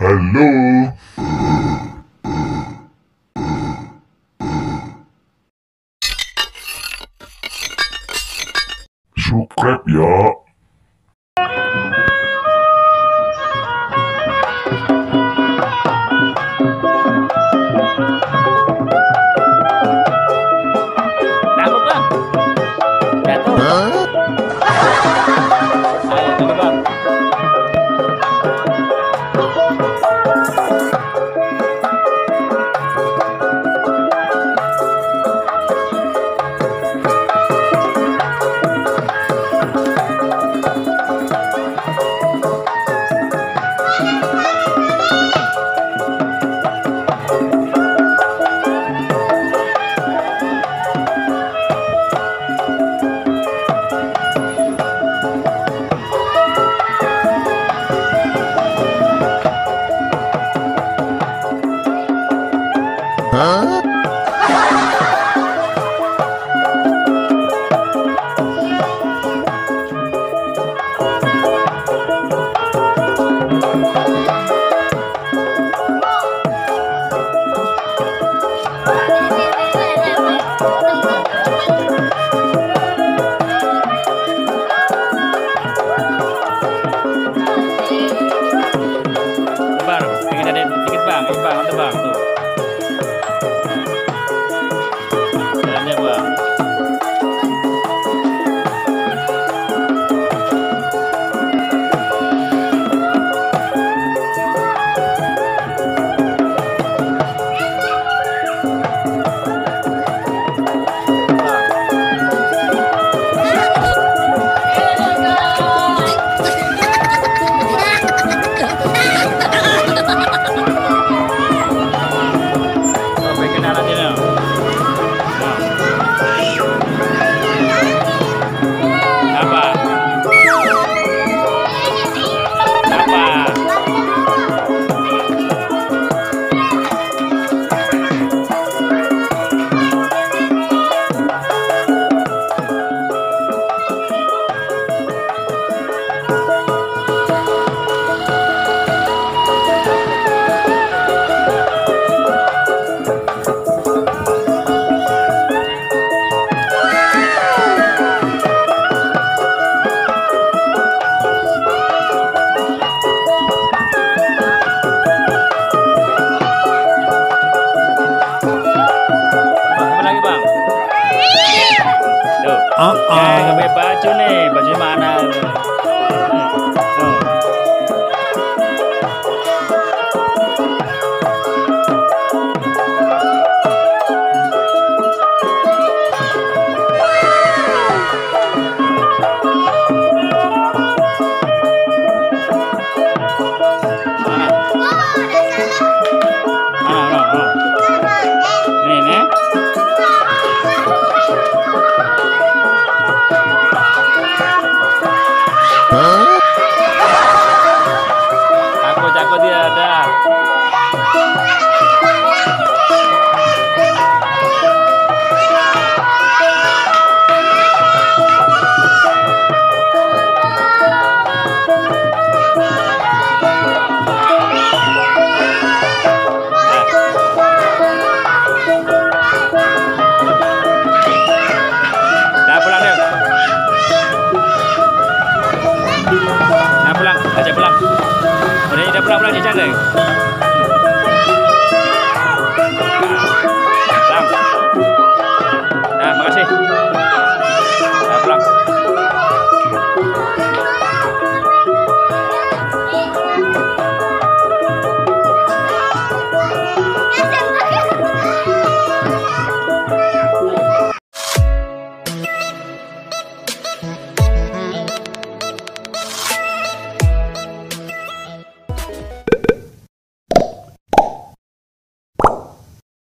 Halo, subscribe ya. Takut bang, jatuh. Ayo coba bang. Bang, pengen ada dikit bang, ini bang, ada bang tuh. Jalannya bang. Oh, pengen alat ini. Apa? Apa? Apa lagi bang? Tuh. Nggak pakai baju nih, bajunya mana? Tuh. Mana? Mana? Ini. Takut dia ada. Dah pulang deh. Nah pulang, ajak pulang. Udah pulang jajan deh. Pulang. Nah, makasih. Nah, pulang.